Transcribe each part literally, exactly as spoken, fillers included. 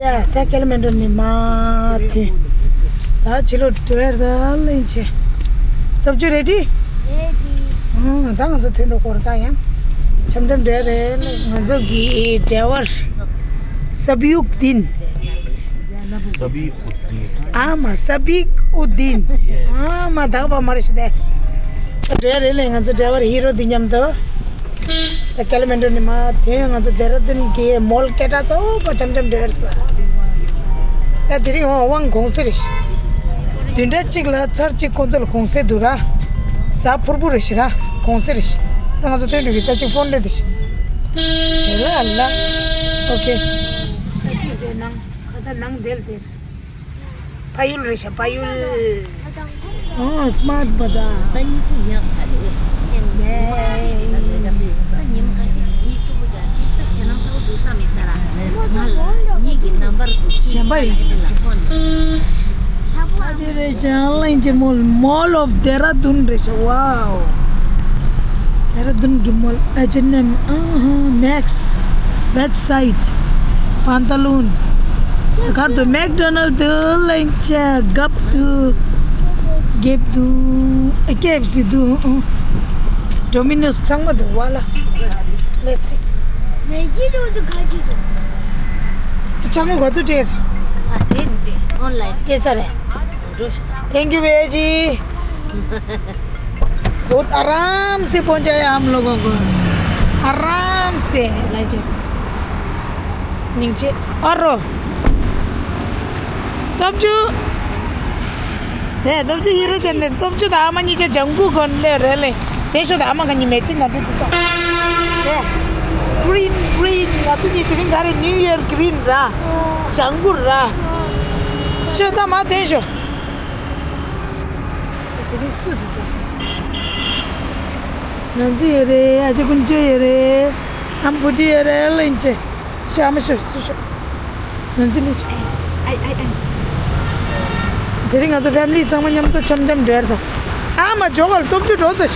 ཡ། ད་ཀལ་མན་ཌོ་ནས་མར་ཐོན། ད་ཕྱི་ལོགས་འགྲོ་ཡ་ད་ལེན་ཆེ། སྟོབས་ཆུ་རེ་ཌི། རེ་ཌི། ཨང་། ད་ང་ཚོ་ཐོན་འགྲོ་གོ་རེད། ད་ཡང་འཆམ་འཆམ་འགྲོ་ཡ་རེད། ང་ཚོ་གི་ཌ་རའི་ཝར་སབ་ཡུག་དིན། སབ་ཡུག་ཨུ་དིན། ཨ་མ། སབ་ཡུག་ཨུ་དིན། ཡེ། ཨ་མ། ད་ག་པ་མ་རེད་ཤི་དེ། ད་འགྲོ་ཡ་རེད་ལེ། ང་ཚོ་ཌ་རའི་ཝར་ཧི་རོ་དེ་མཉམ་དུ། ད་ཀལ་མན་ཌོ་ནས་མར་ཐོན། ང་ཚོ་ལྡེ་ར་ལྡུན་གྱི་མོལ་སྐད་གྲགས་ཚ་པོ་འཆམ་འཆམ་འགྲོ་ཡ་ས། ད་དེ་རིང་འོང་དབང་གོང་ས་རེད་ཤག་བདུན་ཕྲག་གཅིག་ལ་ཚར་གཅིག་ཁོང་ཚོ་ལ་གོང་ས་འདུག་ར། གཟའ་ཕུར་བུ་རེད་ཤག་ར། གོང་ས་རེད་ཤག་ད་ང་ཚོ་ཐོན་འགྲོ་གི། ད་གཅིག་ཕོན་སླེབས་དེ་ཤག་བྱེད་ལ་ལ། ཨོ་ཁེ། ད་ཅིག་དེ་ནང་ཁ་ཚ་ནང་དེར་དེར། ཕ་ཡུལ་རེད་ཤག་ཕ་ཡུལ། ཨོ། སི་མཱར་ཊི་བ་ཛར། སང་ཉིན་ཀུ་ཡག་ཆ་ལེ། ཉིན་ཁ་ཤས་ཤིག་ད་ལས་ཀ་ལས་ཉིན་ཁ་ཤས་ཤིག་ངའི་ཕྲུ་གུ་ཀྱང་ཏིག་ཏག་ཞེ་སྣང་ཚ་པོ་འདུག་ས་མེད་ས་ར། ང་ལ་ངེད་ཀྱི་ནམ་བར་དུ་གཞན་པ་ཡོད། ལ་ཕོན། ཨ་དེ་རེད་ཤག་ཨོན་ལ་ཡིན་གྱི་མོལ། Mall of Dehradun རེད་ཤག་ཝའོ། ལྡེ་ར་ལྡུན་གྱི་མོལ། H and M། ཨ་ཧ། Max། West Side། Pantaloon། གར་དུ་མེག་ཌོ་ནལ་དུ་ལེན་ཆ་གབ་དུ། གེབ་དུ། ཨ། ཀེ་ཨེཕ་སི་དུ། ཨ། ཌོ་མི་ནོས་ཚང་མ་དུ་ཝ་ལ། Let's see། མེ་ཇི་དུ་དུ་ག་ཅི་དུ། ཅང་གོ་ག་ཚོད་སྤྲད། ཨ་དེ་འདྲ་ཨོན་ལ་ཡིན་སྤྲད་ཚར་རེད། འགྲོ་ཤོག Thank you, भैया जी। बहुत आराम से पहुंचाया हम लोगों को। आराम से। ལ་ཅོ། སྙིང་རྗེ། ཨ་རོ། སྟོབས་ཆུ། ནས་སྟོབས་ཆུ་ཧི་རོ་ཅན་ནས་སྟོབས་ཆུ་དང་ཨ་མ་གཉིས་ཆ་ལྗང་གུ་གོན་ལེ་རེད་ལེ། དེ་ཤོ་དང་ཨ་མ་ག་གཉིས་མེ་ཅི་ན་འདྲི་དུ་ཏོ། ནས་green green། ང་ཚོ་གཉིས་དེ་རིང་ག་རེ། New Year green ར། ལྗང་གུ་ར། ཤོ་ད་མ་དེ་ཤོ། དེ་རིང་སུ་དེ་དང་། ང་ཚོ་ཡོད་རེད། ཨ་ཅེ་ཀུན་སྤྱོད་ཡོད་རེད། ཨམ་བུ་ཏི་ཡོད་རེད། ལེན་ཅེ་ཤ་མ་ཤོ་ཚུ་ཤོ། ང་ཚོ་ལེ་ཤོ། ཨའི་ཨའི་ཨའི། དེ་རིང་ང་ཚོ་ཕེ་མི་ལི་ཚང་མ་མཉམ་དུ་འཆམ་འཆམ་འགྲོ་ཡར་དང་། ཨ་མ་ཇོ་གར་སྟོབས་ཆུ་འགྲོ་ཚེ།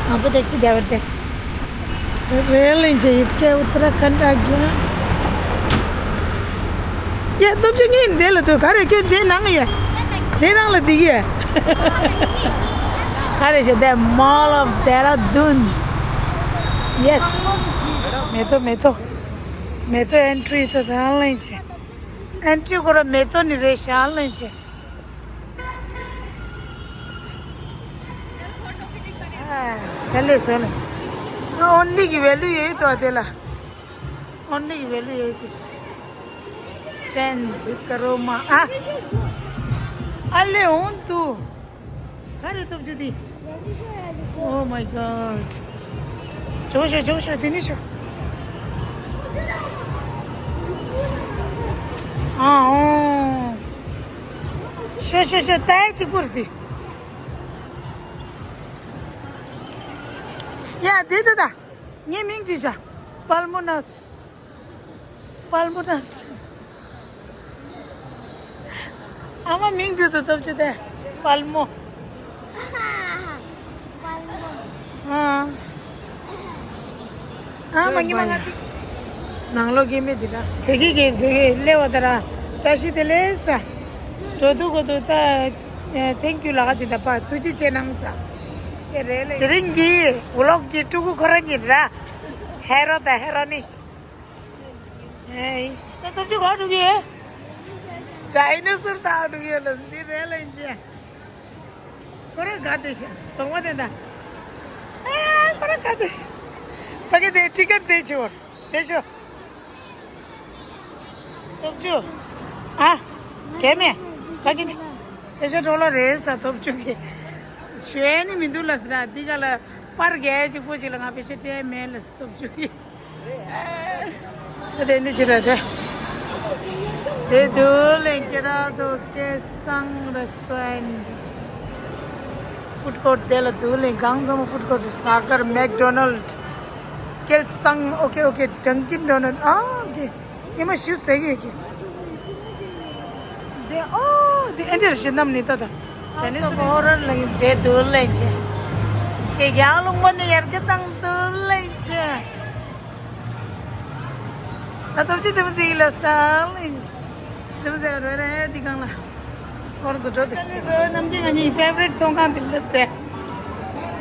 आपको टैक्सी ड्राइवर थे। रेल इंचे इतके उत्तराखंड आ गया। ཡ། སྟོབས་ཆུ་ངའི་འདི་ལ་དུ་ག་རེ་ཁྱོད་འདི་ནང་ཡ། འདི་ནང་ལ་འདི་ཡ། ག་རེ་ཞེ་དེ། Mall of Dehradun། Yes། མེ་ཏོ་མེ་ཏོ། མེ་ཏོ་ཨེན་ཊི་རི་ད་ད་ལེན་ཆེ། ཨེན་ཊི་རི་ཁོ་ར་མེ་ཏོ་ནི་རེད་ཤག་ལེན་ཆེ། ཨ། དེ་ལས་སོ་ནི། ཨོན་ལི་གི་ཝེ་ལུ་ཡོད་དོ་དེ་ལ། ཨོན་ལི་གི་ཝེ་ལུ་ཡོད་དེ། ཊེན་ཛི་ཀ་རོ་མ། ཨ། ཨ་ལེ་འོང་དུ། ག་རེ་སྟོབས་ཆུ་དེ། Oh my God། ཇོ་ཤོ་ཇོ་ཤོ་དེ་ནི་ཤོ། ཨ་ཨོ། ཤོ་ཤོ་ཤོ། ཏའི་གཅིག་པུར་དེ། ཡ་དེ་དེ་ད། ངའི་མིང་ཅི་བྱ། པལ་མོ་ནས། པལ་མོ་ནས། ཨ་མ་མིང་ཅི་དུ་སྟོབས་ཆུ་དེ། པལ་མོ། པལ་མོ། ཨ། ཨ་མ་ཉི་མ་ང་ཏི། ནང་ལོགས་ཀྱི་མི་འདི་འདྲ། བོད་ཀྱི་གི་བོད་ཀྱི་སླེ་བ་ད་ར། བཀྲ་ཤིས་བདེ་ལེགས་ས། འགྲོ་འདུག་གོ་འདུག་ད། ཐེང་ཀྱུ་ལགས་ཅི་ད་པ་ཐུགས་རྗེ་ཆེ་གནང་ས། དེ་རེད་ལེ། དེ་རིང་གི་ཝི་ལོག་གི་ཕྲུ་གུ་ཁོ་རང་གཉིས་ར། ཧེ་རོ་དང་ཧེ་རོ་ནི། ཧེ། ད་སྟོབས་ཆུ་ག་འགྲོ་གི་ཡོད། ཌའི་ནོ་སོར་ད་འགྲོ་གི་ཡོད་ལ་འདི་རེད་ལེ་ཅི། ཁོ་རང་དགའ་བསྡད་ཤག་གདོང་པ་དེ་འདྲ། ཨ། ཁོ་རང་དགའ་བསྡད་ཤག་ཕ་གི་དེ་ཊི་ཀེ་ཊི་དེ་ཆུ་བར་དེ་ཆུ། སྟོབས་ཆུ། ཨ། དྲན་མེད། ཁ་ཅིག་ནི། དེ་ཆུ་གྲོགས་ལ་རེད་ས་སྟོབས་ཆུ་གི། ཞོན་ནི་མི་འདུག་ལ་ཟེར་ན་འདི་ག་ལ་པར་རྒྱག་གཅིག་པོ་ཅིག་ལ་ང་པེ་ཤ་སྤྲད་མེད་ལ་སྟོབས་ཆུ་གི། ད་དེ་འདྲ་ཅི་རེད་དེ། དེ་དུ་ལེན་ཀེ་ར་ཚོ་སྐལ་བཟང་རེ་སི་ཊོ་རེན་ཊི། ཕུཌ་ཀོརཊ་དེ་ལ་དུ་ལེན་གང་ཚང་མ་ཕུཌ་ཀོརཊ། ས་གར། མེག་ཌོ་ནལ། སྐལ་བཟང་། ཨོ་ཁེ་ཨོ་ཁེ། ཌང་ཀིན་ཌོ་ནལ། ཨ་ཨོ་ཁེ། ཉི་མ་ཞུ་ཟེར་གི་ཡོད་ཀི། དེ་ཨོ་དེ་ཨེ་འདྲ་ཞིག་ནམ་ནི་ད་ད། དེ་ནི་སོ་ཧོ་རར་ལ་ཡིན་དེ་དུ་ལེན་ཆེ། དེ་རྒྱང་རླུང་པ་ནི་ཡར་གི་བཏང་དུ་ལེན་ཆེ། ད་སྟོབས་ཆུ་རྩེད་མོ་རྩེ་གི་ལ་སྟ་ལེ། རྩེད་མོ་རྩེ་ག་རོལ་རེད་འདི་སྒང་ལ། ཧོར་ཚོ་འགྲོ་དེ་ཤི། ནམ་རྒྱུན་ང་གཉིས་ཕེ་ཝ་རིཊ་ཚོང་ཁང་དེ་ལ་སྟེ།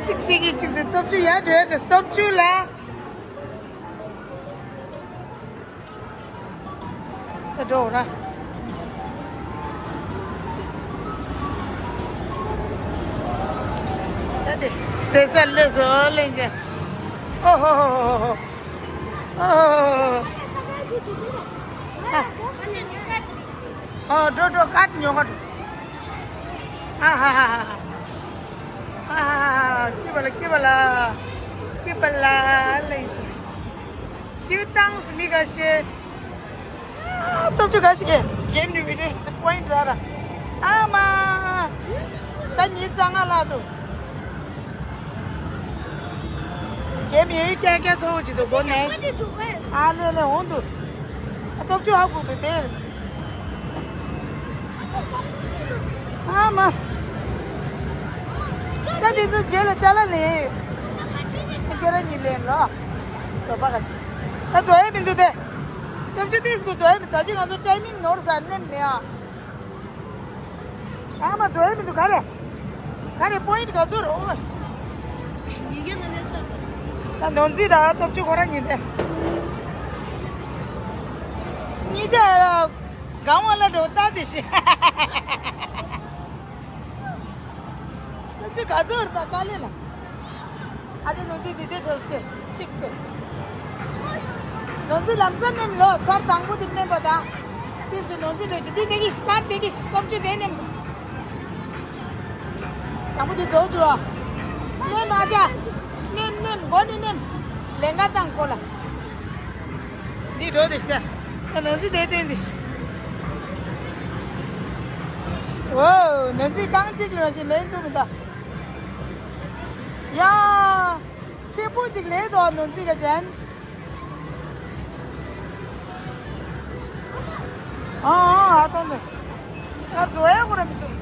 གཅིག་རྩེ་གི་གཅིག་རྩེ། སྟོབས་ཆུ་ཡར་འགྲོ་ཡ་རེད། སྟོབས་ཆུ་ལ། ད་འགྲོ་ར། ད་དེ་རྩེད་ས་ལས་སོ་ལེན་ཅེ། ཨོ་ཧོ་ཧོ་ཧོ་ཧོ། ཨོ་ཧོ་ཧོ་ཧོ། ཨ། ཨོ་འགྲོ་འགྲོ། ཀཊ་ཉོ་ག་འགྲོ། ཨ་ཧ་ཧ་ཧ་ཧ། ཨ་ཧ་ཧ་ཧ། སྐྱིད་པ་ལ་སྐྱིད་པ་ལ། སྐྱིད་པ་ལ་ལེན་ཅེ། ཁྱེའུ་ཏང་སི་མི་ཁ་ཤས། ཨ། སྟོབས་ཆུ་ཁ་ཤས་ཀྱི་གེམ་ནི་བི་ཌི་ཡོ་པོ་ཡིན་ཏྲ་ར། ཨ་མ། ད་ཉིས་རྩ་ལྔ་ལྷག་འདུག་གེམ་ཡོད་ཀྱག་ཀྱག་ཚོ་བོ་ཅིག་འདུག་གོ་ནས། ཨ་ལེ་ལེ་འོང་འདུག་ཨ། སྟོབས་ཆུ་ཧ་གོ་འདུག་དེར། ཨ་མ། ད་དེ་ཚོ་རྗེས་ལ་ཅ་ལག་ལེན་ཡོད། ཁྱོད་རང་གཉིས་ལེན་ལོ། དོ་པ་ག་ཅི། ད་འཛོ་ཡ་མི་འདུག་དེ། སྟོབས་ཆུ་ཏིས་ཀུ་འཛོ་ཡ་མི། ད་ཅི་ང་ཚོ་ཊའི་མིང་ནོར་ས་ནེམ་མེ་ཨ། ཨ་མ་འཛོ་ཡ་མི་འདུག་ག་རེ། ག་རེ་པོ་ཡིན་ཊི་ག་ཚོད་རེད། ཨོ། ད་ནོར་འཛིན་དང་སྟོབས་ཆུ་ཁོ་རང་གཉིས་དེ། གཉིས་ཆ་ཡ་ར། གང་བ་ལ་འགྲོ་ལྟ་དེ་ཤི། ད་ཅི་ག་ཚོད་རེད་ད་དཀའ་ལས་ལ། ཨ་ཅེ་ནོར་འཛིན་འདི་ཆོས་ཆོར་ཚེ་གཅིག་ཚེ། ནོར་འཛིན་ལམ་སང་ནེམ་ལོ། ཚར་དང་པོ་དེ་ནེམ་པ་ད། དེ་ཚོ་ནོར་འཛིན་འགྲོ་ཅི་དེ་དེ་གི་ཤི་ཀར་དེ་གི་ཤི་སྟོབས་ཆུ་དེ་ནེམ། དང་པོ་དེ་རྫོགས་བཅུག་ཨ། ནེམ་ཨ་ཅག་ནེམ་ནེམ་མགོ་ནི་ནེམ། ལན་ཀ་བཏང་ཁོ་ལ། འདི་འགྲོ་དེ་ཤི་ན། ཨ་ནོར་འཛིན་དེ་སྟོན་དེ་ཤི། ཨོ། ནོར་འཛིན་རྐང་གཅིག་ལོན་ཞིག་ལེན་ཐུབ་མི་ད། ཡ། ཆེན་པོ་ཅིག་ལེན་དོ་ནོར་འཛིན་ག་ཅན། ཨ་ཨ་ཨ་ཏོ་འདི། ཨ་རྫོ་ཡ་ཁོ་ར་མི་འདུག་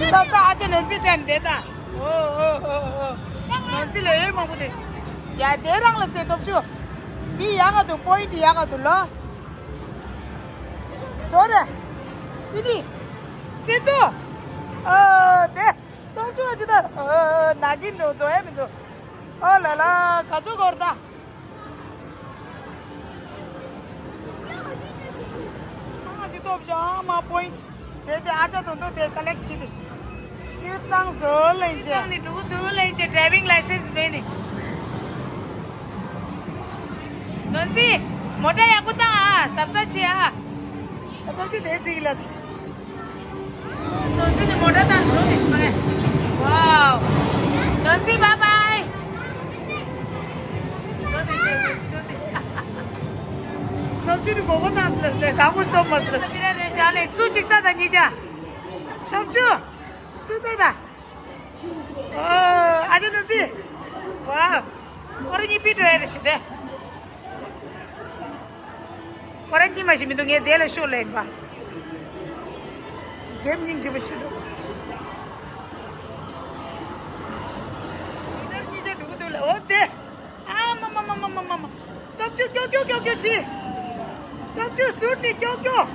ད་ད་ཨ་ཅེ་ནོར་འཛིན་དྲན་དེ་ད། ཨོ་ཨོ་ཨོ་ཨོ། ནོར་འཛིན་ལ་ཡོད་མང་པོ་དེ། ཡ་དེ་རང་ལ་རྩེ་སྟོབས་ཆུ། འདི་ཡག་ག་འདུག་པོ་ཡིན་ཊི་ཡག་ག་འདུག་ལོ། ཟོ་རེ། ཏི་ཏི། སེ་ཏོ། ཨོ་དེ། སྟོབས་ཆུ་ཨ་ཅེ་ད། ཨོ་ན་གིན་འགྲོ་འགྲོ་ཡ་མི་འདུག་ཨོ་ལ་ལ་ག་ཚོད་འགོར་ད། ཨ་ཅེ་སྟོབས་ཆུ་ཨ་མ་པོ་ཡིན་ཊི། དེ་དེ་ཨ་ཅག་དོན་དུ་དེ་ཀ་ལེག་བྱེད་དུ་ཤི། ཀྱི་ཏང་སོ་ལེན་ཅེ། ཏང་ནི་འགྲོ་གི་འདུག་ལེན་ཅེ། ཌ་རའི་ཝིང་ལའི་སེན་སི་མེད་ནི། ནོར་འཛིན། མོ་ཊ་ཡག་པོ་བཏང་ཨ། གཟབ་གཟབ་བྱེད་ཨ། ཨ་སྟོབས་ཆུ་དེ་རྩིས་ལ་དུ་ཤི། ནོར་འཛིན་ནི་མོ་ཊ་བཏང་འགྲོ་ནི་ཤི་མ་ལེ། ཝའོ། ནོར་འཛིན་བཱའི་བཱའི། སྟོབས་ཆུ་ནི་མགོ་སྐོར་བཏང་སི་ལ་སྟེ་ད་ཁོ་སྟོབས་མ་སི་ལ་སི་ར་རེ་བཞག་ནས་ཚུར་ཅིག་ལྟ་ད་གཉིས་ཆ། སྟོབས་ཆུ། ཚུར་ལྟ་ད། ཨོ། ཨ་ཅེ་ནོར་འཛིན། ཝའོ། ཁོ་རང་གཉིས་པི་འགྲོ་ཡ་རེ་ཤི་དེ། ཁོ་རང་གཉིས་མ་ཤི་མི་འདུག་ངས་དེ་ལ་ཤོག་ལེན་པ། རྒན་སྙིང་རྗེ་པོ་ཤི་འདུག་གཉིས་ཆ་འགྲོ་གི་འདུག་ལ་ཨོ་དེ། ཨ་མ་མ། སྟོབས་ཆུ་ཀྱོག་ཀྱོག་ཀྱོག་ཀྱོག་ཅི། སྟོབས་ཆུ་ཟུར་ནས་ཀྱོག་ཀྱོག་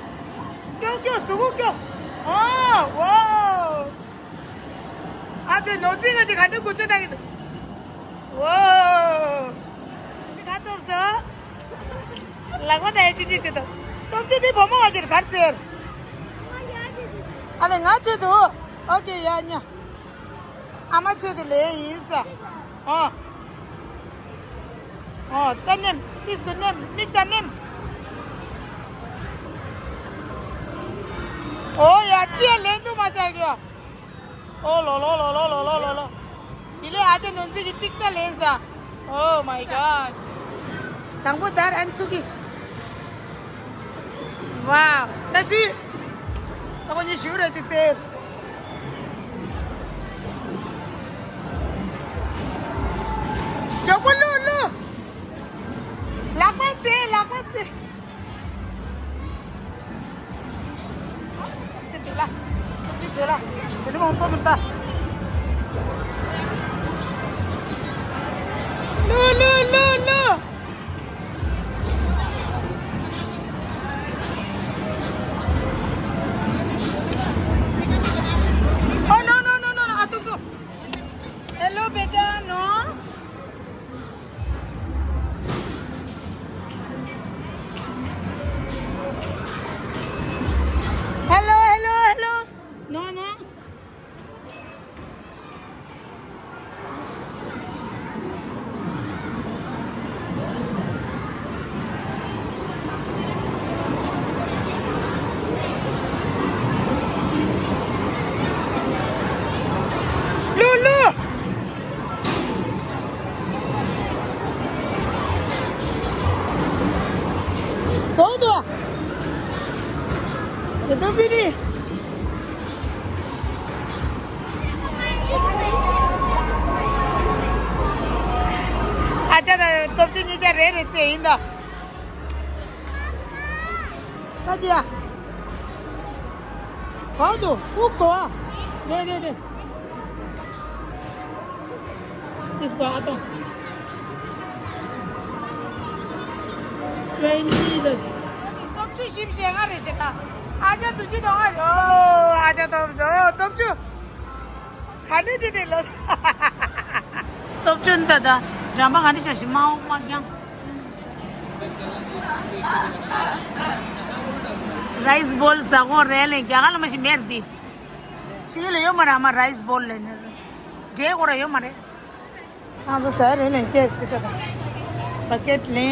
ཀྱོག་ཀྱོག་ཟུར་ཀྱོག་ཨ་ཝའོ། ཨ་དེ་ནོར་འཛིན་ག་ཅིག་ག་འདྲ་འགུལ་སྐྱོད་བཏང་གི་འདུག་ཝའོ། ཅི་ག་སྟོབས་སོ། ལག་པ་ད་ཡ་ཅི་ཅི་ཅི་ད། སྟོབས་ཆུ་དེ་བུ་མོ་བ་ཅིར་གར་ཚེར། ཨ་ལེ་ང་ཆེད་དུ། ཨོ་ཀེ་ཡ་ཉ། ཨ་མ་ཆེད་དུ་ལེན་ཡིན་ས། ཨོ། ཨོ་ད་ནེམ། ཏིས་ཀུ་ནེམ། མིག་ད་ནེམ། ཨོ་ཡ་ཅི་ལེན་དུ་མ་ཟེར་གི། ཨོ་ལོ་ལོ། འདི་ལས་ཨ་ཅེ་ནོར་འཛིན་གྱི་གཅིག་ད་ལེན་ས། Oh my god. དང་པོ་དར་ཨན་ཚུགས་ཀྱི། ཝའོ། ད་ཅི། ད་ཁོ་གཉིས་ཞུ་རེ་ཅིག་ཙེ། མགྱོགས་པོ་བླུགས་བླུགས། ལག་པ་སེ། ལག་པ་སེ། ཅི་བྱེད་ལ། ཅི་བྱེད་ལ། དེ་ནི་མང་ཏོ་མི་ལྟ། སྟོབས་ཆུ་ནི། ཨ་ཅག་དང་སྟོབས་ཆུ་གཉིས་ཆ་རེ་རེ་བཙལ་ཡིན་ད། ཨ་ཅག་ཡ། གང་དུ་ཨུ་གོ་ཨ། དེ་དེ་དེ། This go out. Twenty dollars. སྟོབས་ཆུ་བཞི་བཅུ་ཞེ་ལྔ་རེད་ཤག་ད། ཨ་ཅག་བདུན་ཅུ་དོན་ལྔ་རེད། ཨོ་ཨ་ཅག་སྟོབས་ཆུ། ཨོ་སྟོབས་ཆུ། ག་འདྲ་ཅིག་རེད་ལོ། སྟོབས་ཆུ་འདི་ད། འགྲམ་པ་ག་འདྲ་ཆགས་ཤིག་མ་འོང་མ་རྐྱང་། རའི་སི་བོལ་ཟ་གོ་རེད་ལེ། རྒྱ་གར་ལ་མ་ཞིག་མེད་རེད་དེ། ཕྱི་རྒྱལ་ལ་ཡོད་མ་རེད། ཨ་མ་རའི་སི་བོལ་ལེ་ནི། འདྲེ་གོ་ར་ཡོད་མ་རེད། ང་ཚོ་ཟ་རེད་ལེ་སྐྱེས་སི་ད་ད། བ་ཀེད་ལེ།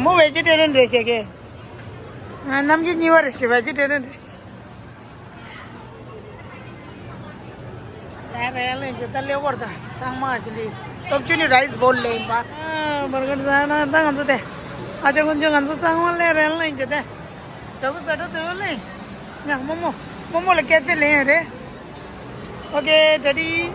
མོ་བེ་ཇི་ཊེ་རི་ཡན་རེད་ཤག་གི། ཨ་ནམ་རྒྱུན་གཉིས་པ་རེད་ཤག་བེ་ཇི་ཊེ་རི་ཡན་རེད་ཤག་ཟ་རེད་ལེ་ཇི་ད་ལེ་གོ་ར་ད་ཚང་མ་ཅི་ལེ། སྟོབས་ཆུ་ནི་རའི་སི་བོལ་ལེ་ཡིན་པ། ཨ་བར་གར་ཟ་ན་ད་ང་ཚོ་དེ། ཨ་ཅག་དཀོན་མཆོག་ང་ཚོ་ཚང་མ་ལེ་རེད་ལེ་ཇི་དེ། ད་གུ་ས་ཏོ་དེ་ལེ། ཡ་མོ་མོ། མོ་མོ་ལ་ཀེ་ཧྥེ་ལེན་ཡོད་རེད། Okay, daddy.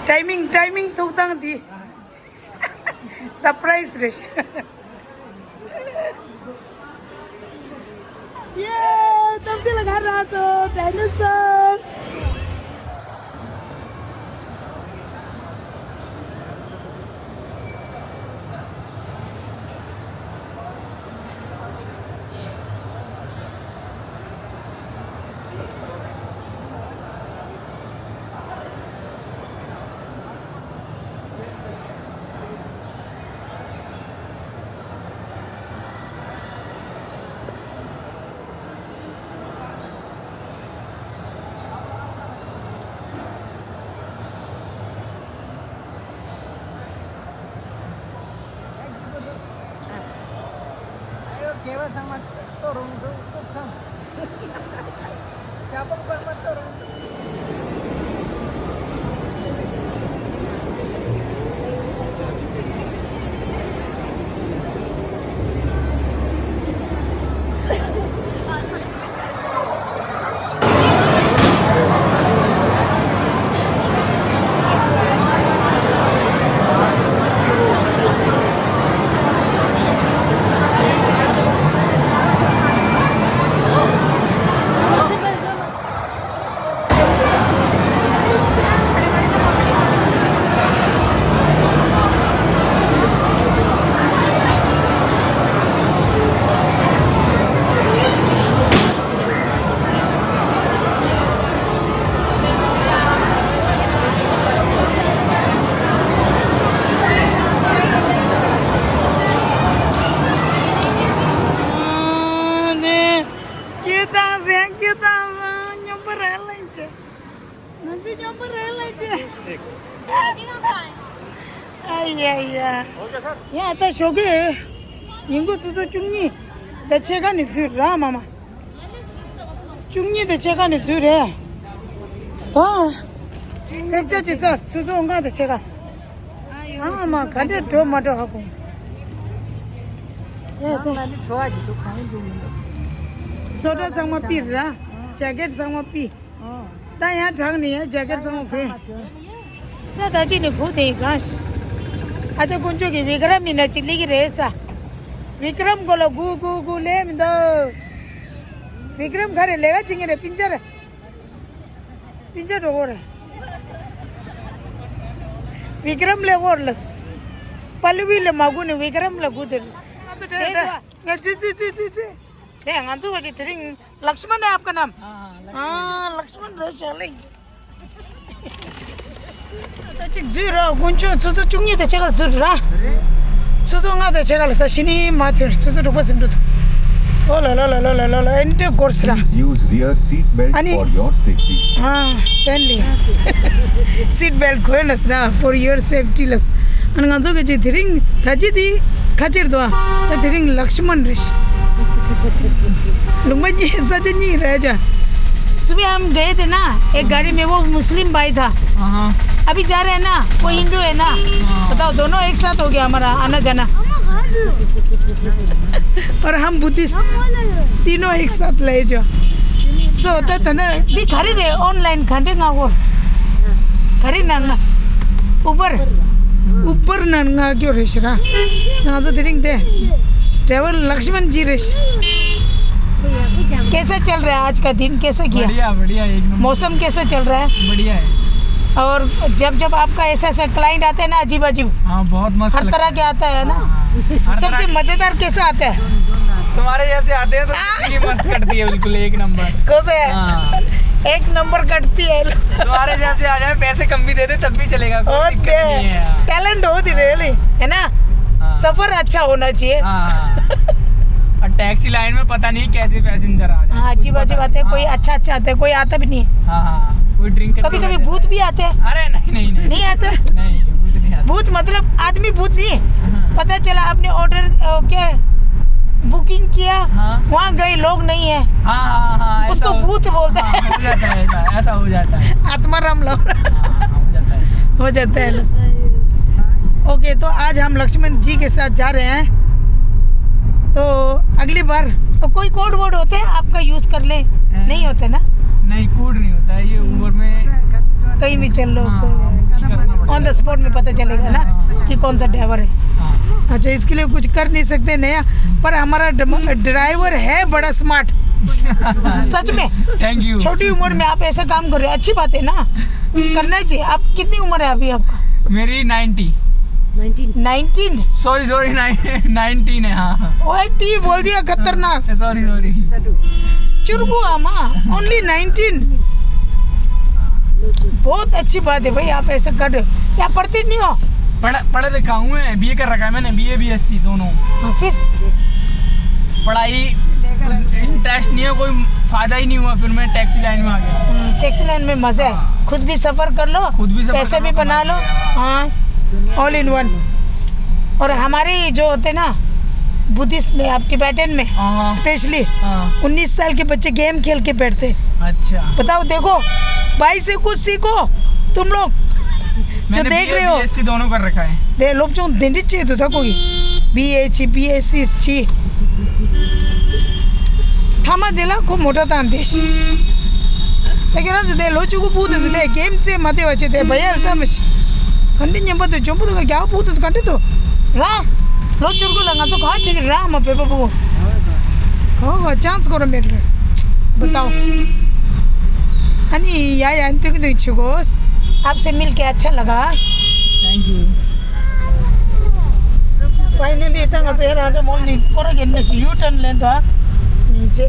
ཊའི་མིང་ཊའི་མིང་ཐུག་སྟངས་འདི། སར་པ་རའི་སི་རེད། ཡེ། སྟོབས་ཆུ་ལ་ག་རག་སོང་། ཌའི་ནོ་སོར། ཨ་ཡོ། སྐྱེ་བ་ཚང་མ་གཏོར་རུང་འདུག་གཏོར་ཚང་། ཞྭ་པོ་ཚང་མ་གཏོར་རུང་འདུག་ཨ་ནི། སྐྱིད་བཏང་ཟེར། སྐྱིད་བཏང་ཟེར། སྙོམས་པོ་རེད་ལེ་ཅི། ང་ཚོ་སྙོམས་པོ་རེད་ལེ་ཅི། ཨ་ཡ་ཡ། ཡ་ད་ཞོགས་ཀས་ཉིན་གུང་ཆུ་ཚོད་བཅུ་གཉིས་དང་ཕྱེད་ཀ་ནས་འཛུལ་ར་མ་མ། བཅུ་གཉིས་དང་ཕྱེད་ཀ་ནས་འཛུལ་རེད། ད་ཐེག་ཆ་ཅིག་ཚ་ཆུ་ཚོད་ལྔ་དང་ཕྱེད་ཀ། ཨ་མ་ག་འདྲས་འགྲོ་མ་འགྲོ་ཧ་གོ་མི་སྲིད། ཡ་ད། ནང་ལ་ནི་བྲོ་བ་ཞིག་འདུག་གང་ཡིན་འགྲོ་མི་འདུག་བཟོ་གྲྭ་ཚང་མ་ཕུད་ར། ཇེ་ཀེཊ་ཚང་མ་ཕུད། ད་ཡང་དྲག་ནས་ཡང་ཇེ་ཀེཊ་ཚང་མ་གོན། ས་ད་ཅི་ནས་གུག་དེ་ཡིན་གང་ཞིག་ཨ་ཅག་དཀོན་མཆོག་གིས་བི་ཀ་རམ་མིན་ན་ཅིག་སླེབས་ཀྱི་རེད་ས། བི་ཀ་རམ་གོ་ལ་གུག་གུག་གུག་སླེབས་མི་འདུག་བི་ཀ་རམ་ག་རེ་ལས་ཀ་བྱེད་ཀྱི་རེད། སྤུན་ཆ་རེད། སྤུན་ཆ་འགྲོ་གོ་རེད། བི་ཀ་རམ་སླེབས་གོ་རེད་ལ། པ་ལུ་བི་ལ་མ་གུག་ནས་བི་ཀ་རམ་ལ་གུག་དེ་རེད། ང་ཚོ་དྲན་ད། ང་ཅི་ཅི་ཅི་ཅི་ཅི། དེ་ང་ཚོ་ག་ཅི་དེ་རིང་། लक्ष्मण है आपका नाम? हाँ, हाँ, लक्ष्मण। हाँ, लक्ष्मण रहे चले। ད་ཅིག་འཛུལ་ར། དཀོན་མཆོག་ཆུ་ཚོད་བཅུ་གཉིས་དང་ཕྱེད་ཀ་འཛུལ་ར། ཆུ་ཚོད་ལྔ་དང་ཕྱེད་ཀ་ལ་ད་ཕྱི་ནས་མ་ཐོན། ཆུ་ཚོད་དྲུག་པ་ཟིན་འགྲོ་འདུག་ཨོ་ལ་ལ་ལ་ལ་ལ་ལ་ལ། ཨེ་འདྲ་འགོར་སི་ར། Please use rear seat belt ཨ་ནི། For your safety. ཨ་ཕན་ལི། སིཊ་བེལ་གོན་ལ་སི་ར། For your safety ལ་སི། ཨ་ནི་ང་ཚོ་ག་ཅི་དེ་རིང་ད་ཅི་དེ་ཁ་ཕྱིར་དུ་ཨ། ད་དེ་རིང་ལག་ཤི་མན་རེད་ཤག་ལུང་པ་གཉིས་ས་ཆ་གཉིས་རེད་ཅག सुबह हम गए थे ना, एक गाड़ी में, वो मुस्लिम भाई था। हाँ। अभी जा रहे हैं ना, वो हिंदू है ना। हाँ। बताओ, दोनों एक साथ हो गया हमारा आना जाना। और हम बुद्धिस्ट, तीनों एक साथ ले जाओ। सो तो तना दी खरी रे ऑनलाइन खंडे ना वो। खरी ना ना। ऊपर, ऊपर ना ना क्यों रेशरा? ना जो दिरिंग दे। ट्रैवल लक्ष्मण जी रेश। कैसा चल रहा है आज का दिन, कैसा गया? बढ़िया, बढ़िया, एक नंबर। मौसम कैसा चल रहा है? बढ़िया है। और जब जब आपका ऐसा ऐसा क्लाइंट आता है ना, अजीब अजीब, हाँ, बहुत मस्त हर तरह के आता है ना। हाँ, हाँ। सबसे मजेदार कैसा आता है? तुम्हारे जैसे आते हैं तो जिंदगी मस्त कटती है, बिल्कुल एक नंबर। कौन से? हाँ। एक नंबर कटती है। तुम्हारे जैसे आ जाए, पैसे कम भी दे दे, तब भी चलेगा, कोई दिक्कत नहीं है यार। टैलेंट हो दी रियली, है ना? हाँ। सफर अच्छा होना चाहिए। हाँ। और टैक्सी लाइन में पता नहीं कैसे पैसेंजर आ जाए, हाँ, अजीब अजीब आते हैं। कोई अच्छा अच्छा आता है, कोई आता भी नहीं है। हाँ, हाँ, कोई ड्रिंक कभी कभी भूत भी आते हैं। अरे नहीं, नहीं, नहीं। नहीं आते? नहीं, भूत नहीं आते। भूत मतलब आदमी भूत नहीं। हाँ। पता चला आपने ऑर्डर, क्या, बुकिंग किया, हाँ। वहाँ गए, लोग नहीं है। हाँ, हाँ, हाँ, उसको भूत बोलता है। हो जाता है ऐसा, ऐसा हो जाता है। आत्मा राम लो। हाँ, हाँ, हो जाता है। हो जाता है। ओके, तो आज हम लक्ष्मण जी के साथ जा रहे हैं। तो अगली बार तो कोई कोड वर्ड होते हैं आपका, यूज कर ले। नहीं होते ना? नहीं, कोड नहीं होता है ये उबर में। कहीं भी चल लो, हाँ, ऑन द स्पॉट में पता चलेगा ना कि कौन सा ड्राइवर है। हाँ। अच्छा, इसके लिए कुछ कर नहीं सकते नया, पर हमारा ड्राइवर है बड़ा स्मार्ट। सच में। Thank you. छोटी उम्र में आप ऐसा काम कर रहे हो, अच्छी बात है ना, करना ही चाहिए। आप कितनी उम्र है अभी आपका? मेरी ninety. Nineteen. Sorry, sorry, nineteen है। हाँ। ओए, टी बोल दिया, खतरनाक। Sorry, sorry. चुरकू आमा, ओनली नाइंटीन। बहुत अच्छी बात है भाई, आप ऐसा कर रहे हो। क्या पढ़ते नहीं हो? पढ़ा, पढ़ा लिखा हूँ मैं, बीए कर रखा है मैंने, बीए बीएससी दोनों। हाँ, फिर? पढ़ाई इंटरेस्ट नहीं है, कोई फायदा ही नहीं हुआ, फिर मैं टैक्सी लाइन में आ गया। हम्म, टैक्सी लाइन में मजा है। हाँ। खुद भी सफर कर लो, खुद भी सफर पैसे भी बना लो। हाँ, ऑल इन वन। और हमारे जो होते ना बुद्धिस्ट में, आप टिबेटन में, हाँ। स्पेशली हाँ। उन्नीस साल के बच्चे गेम खेल के बैठते। अच्छा। बताओ, देखो, भाई से कुछ सीखो तुम लोग जो देख रहे हो। बीएससी दोनों कर रखा है। दे लोग जो दिन चे तो था कोई बीएच बीएससी ची। थामा दिला को मोटा तान देश। ते के राज दे लो चुगु पूत दे गेम से मते वचे दे भैया तमश। कंडी न्यम बद जम्बु तो क्या पूत कंडी तो। रा लो चुरगु लंगा तो खा छिक रा म पेपा पो। खो खो चांस करो मेरे पास। बताओ। अनि या या अंतिक दे छिगोस। आपसे मिलके अच्छा लगा। Thank you. फाइनली त ང་ཚོ་ཡ་རང་ཚོ་མོལ་ནི་སྐོར་གྱི་ནས་ཡུ་ཊརན་ལེན་དོ། ཉིན་ཅེ།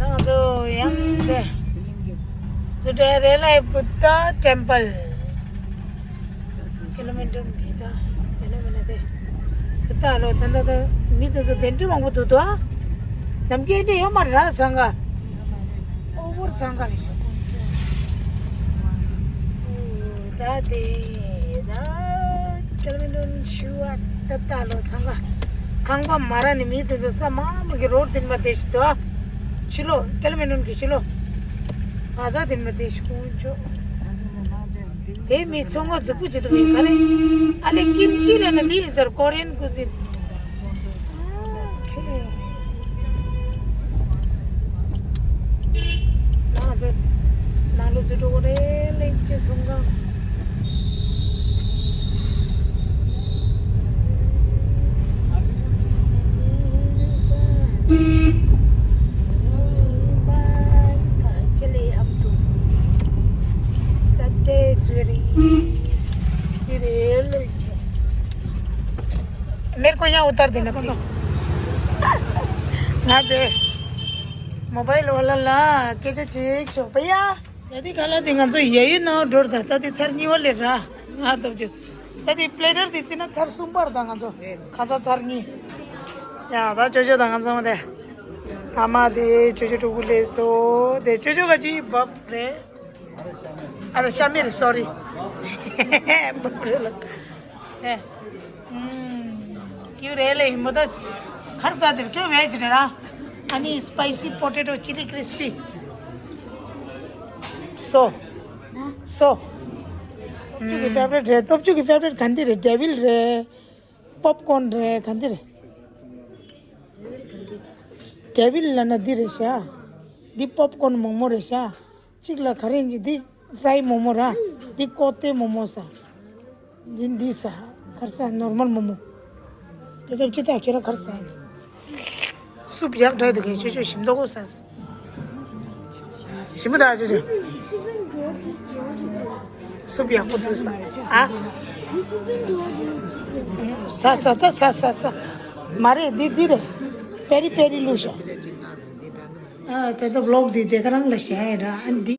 ང་ཚོ་ཡང་དེ་ཚུ་ཏྲེ་རེ་ལའི་བུདྡྷ་ཊེམ་པལ། ཀི་ལོ་མི་ཊར་གི་ད་ཡིན་ན་མིན་ན་དེ་ད་ལོ་ད་ད་ད་མི་དེ་ཚོ་དེ་འདྲ་མང་པོ་འདུག་དོ། ནམ་རྒྱུན་དེ་ཡོད་མ་རེད་ཟང་ག་ཨོ་བོར་ཟང་ག་རེད་ཤག་ད་དེ་ད་ཀེལ་མི་ནོན་ཤུ་བ་ད་ད་ལོ་ཚང་ག་ཁང་པ་མ་ར་ནི་མི་དེ་ཚོ་ས་མ་མ་གི་རོར་དེ་མ་དེ་ཤི་དོ། ཕྱི་ལོ་ཀེལ་མི་ནོན་གི་ཕྱི་ལོ་ཨ་ཟ་དེ་མ་དེ་ཤི་ཀུན་ཆོ། དེ་མི་ཚོང་ངོ་རྫིག་པོ་བྱེད་དུ་མི་ག་རེ། ཨ་ལེ་ཀིམ་ཅི་རེ་ན་འདི་ཡིན་ཟེར་ཀོ་རེན་ཀུ་ཟིན། ཨོ་ཁེ། ང་ཚོ་ནང་ལོ་ཚོད་འགྲོ་གོ་རེ་ལེན་ཅི་ཚོང་ཁང་། मेरे को यहाँ उतार देना प्लीज। ང་དེ་མོ་བྷའིལ་ཝ་ལ་ལ་སྐད་ཆ་ཅིག་ཤོད་པ་ཡ། ཡ་དེ་ག་ལ་དེ་ང་ཚོ་ཡ་ཡུལ་ནང་འགྲོ་ད་ད་དེ་ཚར་གཉིས་པ་ལས་ར་ང་སྟོབས་ཅིག་ད་དེ་པི་ལེ་ཊར་དེ་བརྩིས་ན་ཚར་གསུམ་པར་ད་ང་ཚོ་ཁ་ཚ་ཚར་གཉིས། ཡ་ད་ཅོ་ཅོ་ད་ང་ཚོ་མ་དེ་ཨ་མ་དེ་ཅོ་ཅོ་ཕྲུ་གུ་ལས་སོ་དེ་ཅོ་ཅོ་ག་ཅི་བབ་རེད། ཨ་ར་ཤ་མིར་སོ་རི། བབ་རེད་ལ། ཨེ། ཨུམ། ཀྱུ་རེད་ལེ་མོ་ད། ཁར་ས་དེར་ཀྱུ་བེ་ཅི་རེད་ར། ཨ་ནི་spicy potato chili crispy། སོ། སོ། སྟོབས་ཆུ་གི་favorite་རེད། སྟོབས་ཆུ་གི་favorite་ག་འདི་རེད། devil་རེད། popcorn་རེད། ག་འདི་རེད། devil་ལབ་ན་འདི་རེད་ཤག་འདི་popcorn་མོག་མོག་རེད་ཤག་གཅིག་ལ་ག་རེ་ཡིན་གྱི། འདི་fry་མོག་མོག་ར། འདི་ཀོ་ཏེ་མོག་མོག་ཟ། འདི་འདི་ཟ། ག་རེ་ཟ། normal་མོག་མོག་དེ་ལྟར་ཅི་ལྟར་ཁྱེད་རང་ག་རེ་ཟ། སུབ་ཡག་འདྲ་འདུག་གས། ཆོས་ཆོས་ཞིམ་མདོག་གོ་ཟ། ཞིམ་པོ་འདུག་ཆོས་ཆོས། སུབ་ཡག་པོ་འདུག་ཟ། ཨ། ཟ་ཟ་ད་ཟ་ཟ་ཟ། མ་རེད། འདི་འདི་རེད། པེ་རི་པེ་རི་བླུགས་ཤོག་ཨ། ད་ལྟ་vlog་འདི་དེ་ག་རང་ལ་བྱས་ར། ཨ་འདི།